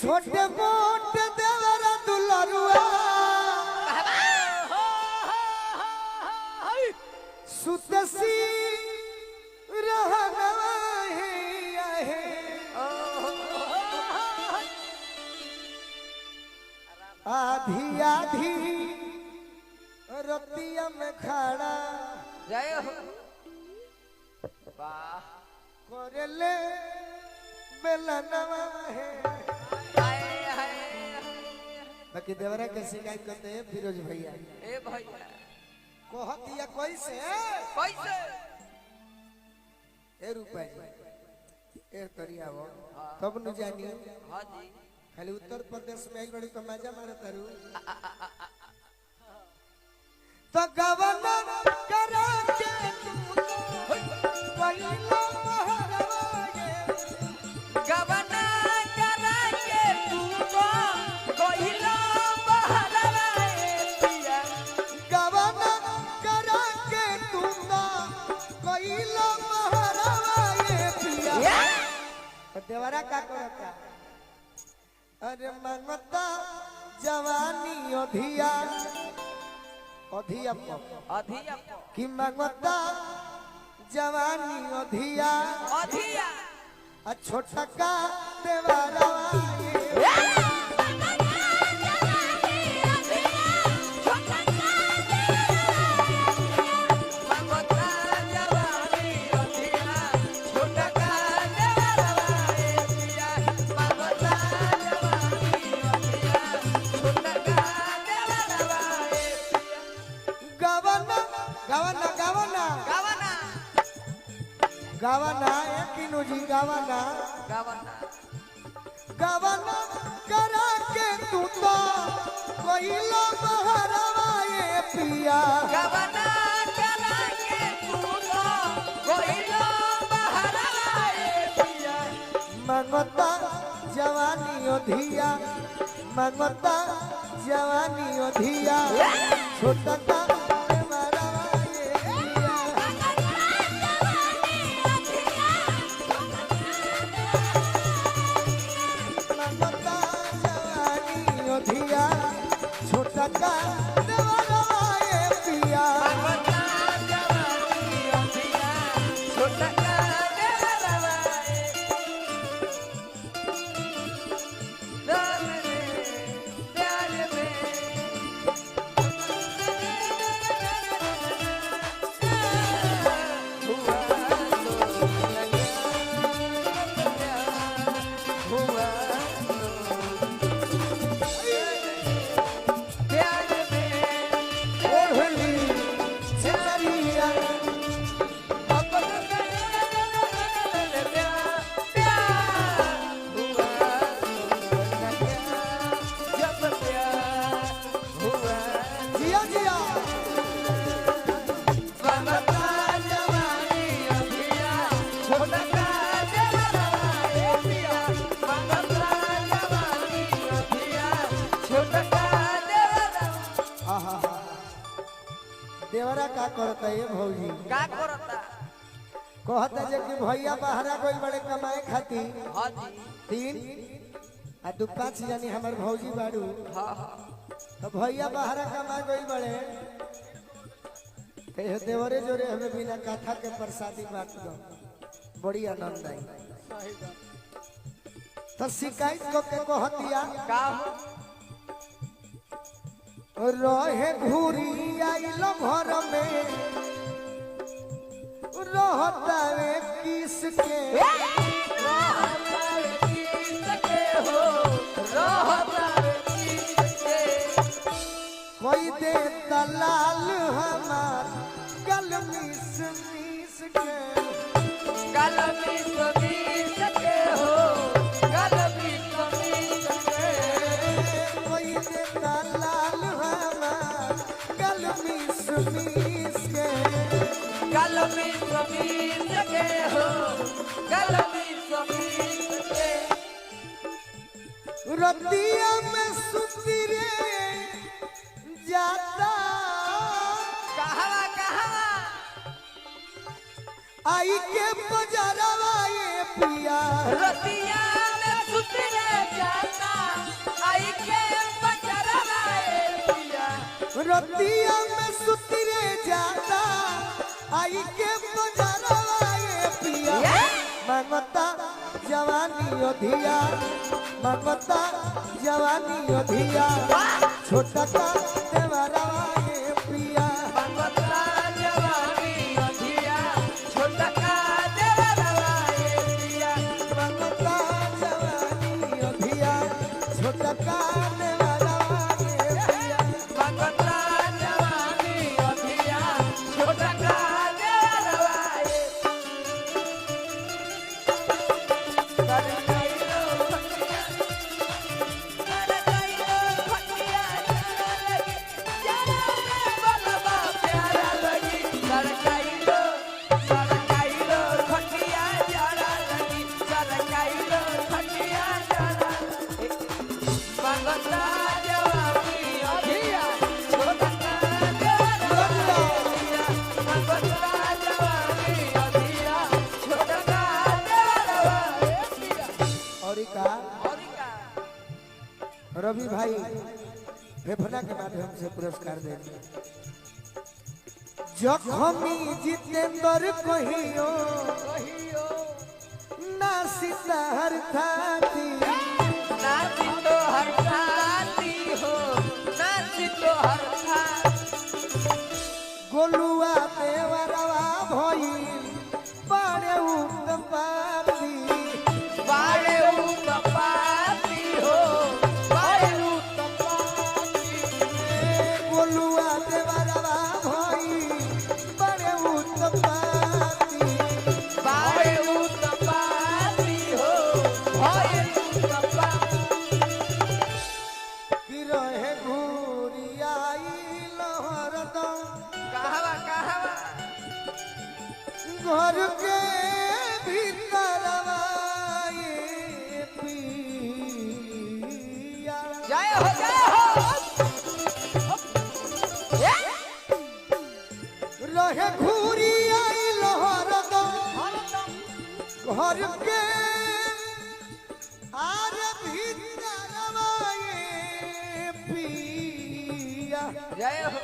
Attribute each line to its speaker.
Speaker 1: छोटे मोटे देवरा दुलरुआ सुतसी रहना है आधी आधी रतिया में खड़ा
Speaker 2: जय हो वाह
Speaker 1: करले बेलनवा है।
Speaker 2: हाय हाय।
Speaker 1: बाकी देवरा के शिकायत करते हैं फिरोज भैया।
Speaker 2: ए भैया
Speaker 1: कहतिया कैसे
Speaker 2: कैसे
Speaker 1: ए रूपा जी ए तरिया वो तब न जानी।
Speaker 2: हां जी
Speaker 1: खाली उत्तर प्रदेश में आई बड़ी तो मजा मारे तारू तो गवना करा के तू पहिला पहरवा गे
Speaker 2: गवना करा के तू तो पहिला पहरवा ए पिया
Speaker 1: गवना करा के तू तो पहिला पहरवा ए पिया। तो देवरा का करता अरे मंगता जवानी अधिया अधिया
Speaker 2: अधिया
Speaker 1: कि मंगता जवानी अधिया
Speaker 2: अधिया
Speaker 1: आ छोटा का देवरा
Speaker 2: मंगता जवानी अधिया छोटा का देवरा ए पिया मंगता जवानी अधिया छोटा का देवरा ए पिया।
Speaker 1: गवना गवना गवना
Speaker 2: गवना
Speaker 1: गवना ए किनु जी गवना
Speaker 2: गवना
Speaker 1: गवना करा के तू तो कोइला बहरवा ए पिया
Speaker 2: गवना करा के तू तो कोइला बहरवा ए पिया
Speaker 1: मंगता जवानी अधिया मंगता जवानी अधिया छोटा का देवरवा ए पिया। मंगता जवानी अधिया छोटा का देवरवा ए पिया।
Speaker 2: मंगता जवानी अधिया छोटा का देवरवा ए राम रे प्यार में हुआ तो हुआ तो प्यार में
Speaker 1: ओढ़ली चरिया जिया जिया आहा देवरा का करता है भौजी
Speaker 2: का करता
Speaker 1: कहता जे कि भैया बाहरा गइल बड़े कमाए खातिर
Speaker 2: हाँ जी
Speaker 1: तीन आ दू पाँच जानी हमर भौजी बाड़ू
Speaker 2: हाँ हाँ
Speaker 1: तो भैया बाहरा कमा गइल बड़े ते देवरे जोरे हमें बिना कथा के प्रसादी बांट दो बड़ी आनंद आई। तो शिकायत को के कहतिया
Speaker 2: का हो
Speaker 1: रहे घूरी आइल घर में रहतावे किसके कोई दे दलाल हमार गल मिस मिस के कोई दे दलाल हमार गल मिस मिस के रतिया में सुती रे जाता आई के बजारवा ये पिया
Speaker 2: रतिया में सुतरे जाता
Speaker 1: रतिया में सुतरे जाता आई के बजारवा ये पिया। मांगता जवानी अधिया, मांगता जवानी अधिया, छोटा का देवरवा ये पिया।
Speaker 2: मंगता जवानी अधिया छोटा का देवरवा ये पिया।
Speaker 1: मांगता जवानी अधिया, छोटा का देवरवा ये पिया।
Speaker 2: मंगता जवानी अधिया छोटा का देवरवा ये। सरकाइलो खटिया, सरकाइलो खटिया जाना लगी, जाना रे बलबा प्यारा लगी। सरकाइलो, सरकाइलो खटिया जाना लगी, सरकाइलो खटिया जाना लगी। मंगता जवानी अधिया छोटा का देवरवा ये पिया। मंगता जवानी अधिया छोटा का देवरवा ये पिया।
Speaker 1: और का
Speaker 2: और का
Speaker 1: रवि भाई फेफना के माध्यम से पुरस्कार देंगे। जखमी जितेंद्र कहियो
Speaker 2: कहियो
Speaker 1: ना सितार थाती,
Speaker 2: नाची तो हर खाती हो, नाची तो हर खाती।
Speaker 1: गोलुआ देवरवा भई बड़े उत्तम पाती।
Speaker 2: बाड़े उत्पाती हो, बाड़े उत्पाती।
Speaker 1: गोलुआ देवरवा भई बड़े उत्तम पाती।
Speaker 2: बाड़े उत्पाती हो, बाड़े उत्पाती।
Speaker 1: कि रहे घूरियाई लहरदम
Speaker 2: कहवा कहवा
Speaker 1: घर के भीतरवा ये पिया।
Speaker 2: जय हो जय हो। ए?
Speaker 1: रहे घूरी आई लहरदम घर के आर भीतरवा ये पिया।
Speaker 2: जय हो।